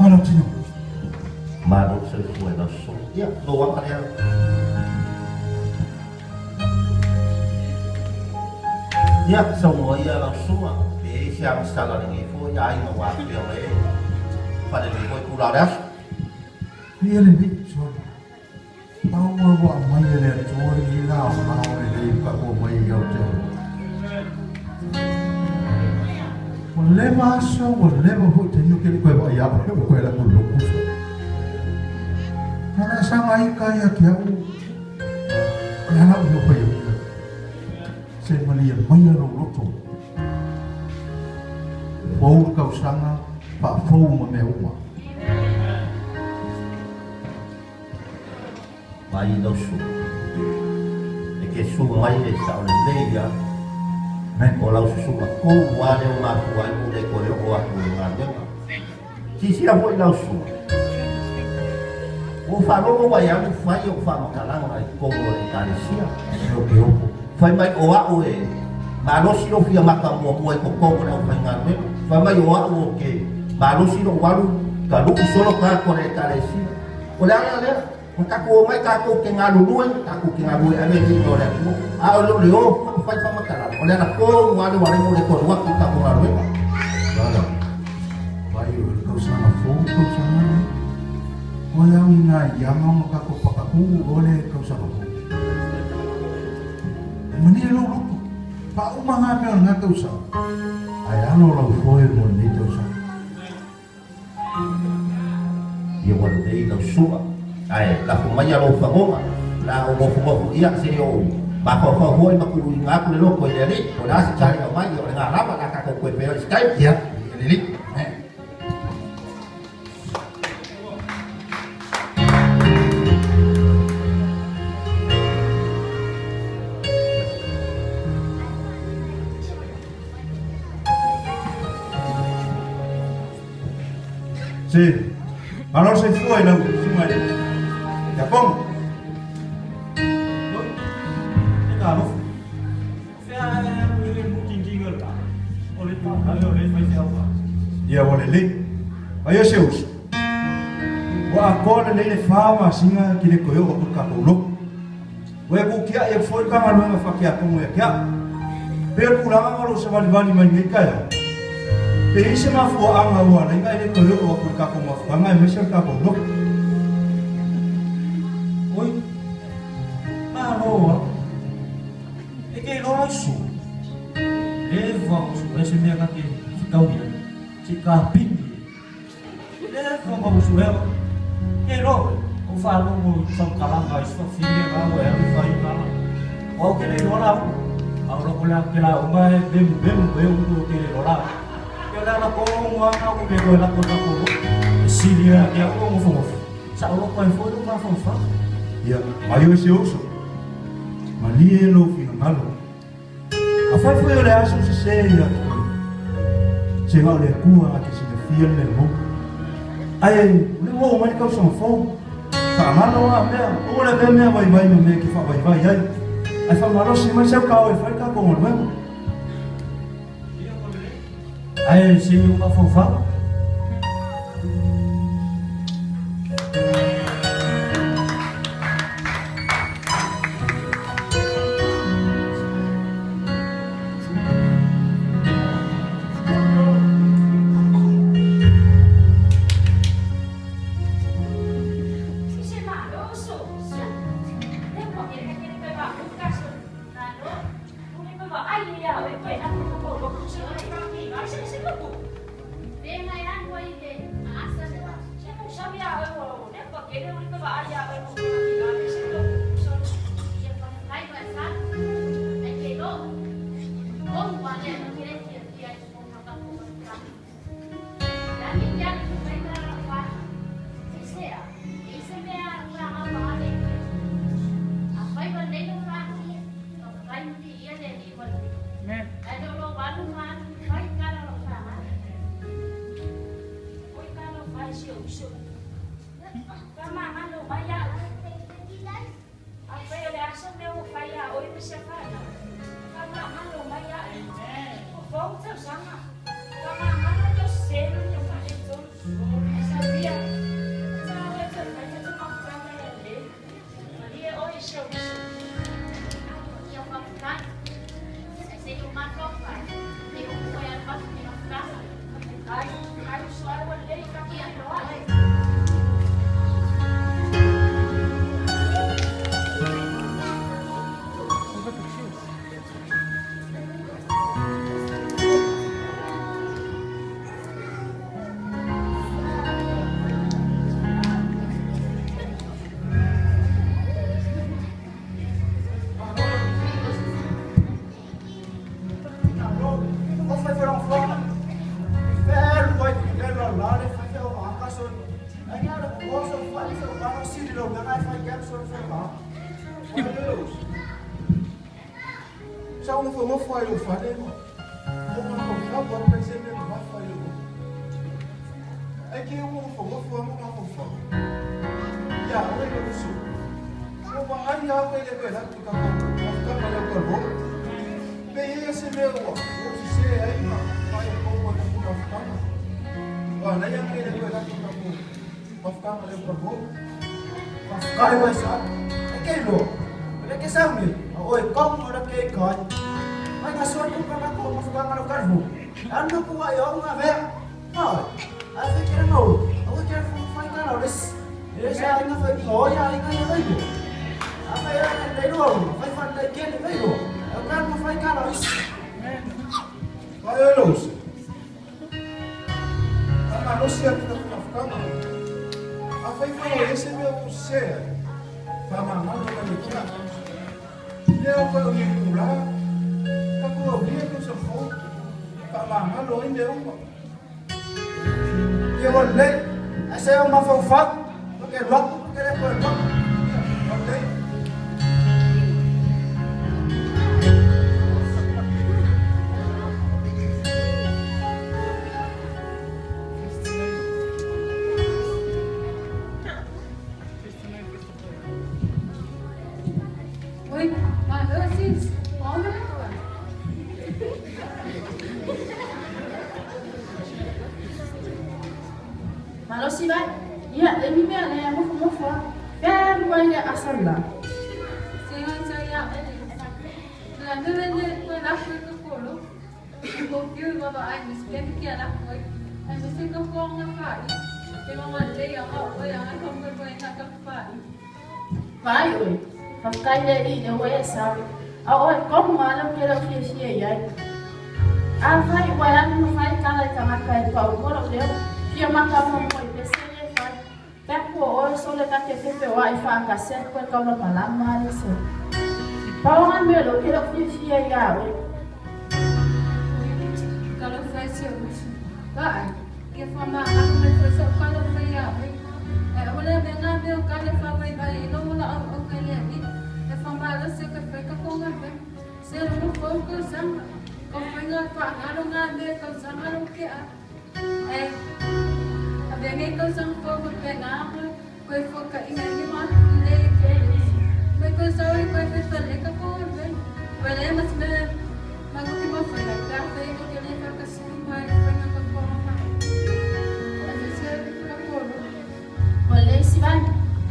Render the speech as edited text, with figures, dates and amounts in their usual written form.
Malo tino. Malo soifua i lau susuga. Ia, lou aga lea. Ia, saunoa ia lau susuga, pe i ai se agasala i lenei foi aiga ua afea mai ai fale lenei foi itula o le aso. Ia lenei, sole. Pau lava ua aumai e le Atua lenei laolao lelei ua tatou omai ai ia te oe. Ua leva aso, ua leva foi taimi ou te le i toe vaai ia oe, ua toe alu atu i le lotu uso. Na o le asaga ita ia te au, o le a la au mea o fai ai? Se malie maia lou loto. Fou le tausaga, faafou ma mea uma. Mai lau susu. E te susu mai le sao lelei lava. O lau susuga tonu lava lea ua mafua ai lou le toe oo atu i le galuega. Silasila foi i lau susuga. Ua ou faalogo ua e alu fai ou faamatalaga i totonu o le Ekalesia. Fai mai o au e malosi lou fia maka muamua i totonu o le aufaigaluega. Fai mai o au ou te malosi lou alu ta lu'i solo tagata o le Ekalesia. O le ala lea, ua tatou omai tatou te galulue, tatou te galulue e ave le igoa o le Atua. A o le o fai faamatalaga, o le ala tonu lava lea ua ala ai ona ou le toe alu atu i le tatou galuega. Lala, vai o le tausaga fou le tausaga lenei. O le au i nā iama ma tatou pakatu o le tausaga fou. E malie lou loto, faauma ngā mea o lena tausaga, ae alo lau foe mo lenei tausaga. Ia ua lelei lau susuga, ae lafo maia lou fagoga, o le a ou nofonofo ia se i ou mafaufau foi ma tuuina atu le loto i le Alii, po o le a se tali aumai, ia o lena lava o le a tatou toe feiloai i se taimi. Ia, ia lelei. Se, malo le soifua i lau susuga i le Tiakono. Oi, e talofa. Fea e alu i le mutingiga le o le tātale o le faifeau a. Ia ua lelei. Aia se uso. Ua atoa lelei le 4 masina ki le toe oo atu i le tatou lotu. Ua e kukiaʻi aku foi le Matagaluega Faa-Tiakono ia te au. Pei o le tulaga ma lou savalivali mai nei taeao, pe i ai se mafuaaga ua ala ai ona e le toe oo atu i le tatou mafutaga aemaise o le tatou lotu. Oi, malo a. E ke iloa lau susu. Leva o suʻe se mea ka te whitau ia. Se ka pini. Leva ma usu ea. Ke iloa oe, o faalogo i faamatalaga i fafine la ua e alu i faiga la. O au ke le iloa la uma. A o loko lea ke la uma e memu memu e ulu o ke le iloa la. Ke o lea la ko ngā ngā ko ke koe la ko ta ko. E sili a ke au o ngofo ngofo. Sa o loko ai foi lo mafaufau. Ia, mai oe se uso. Malie lou finagalo. Afai foi o le aso sesē ia te oe, se ga o le Atua a te silafia le mea mou. Ae o le ua oo mai le tausaga fou, faagalo a mea, aua le avea mea vaivai ma mea e te faavaivai ai, ae faamalosi mai sau ta o e fai le tatou galuega. Ae se i ou mafaufau.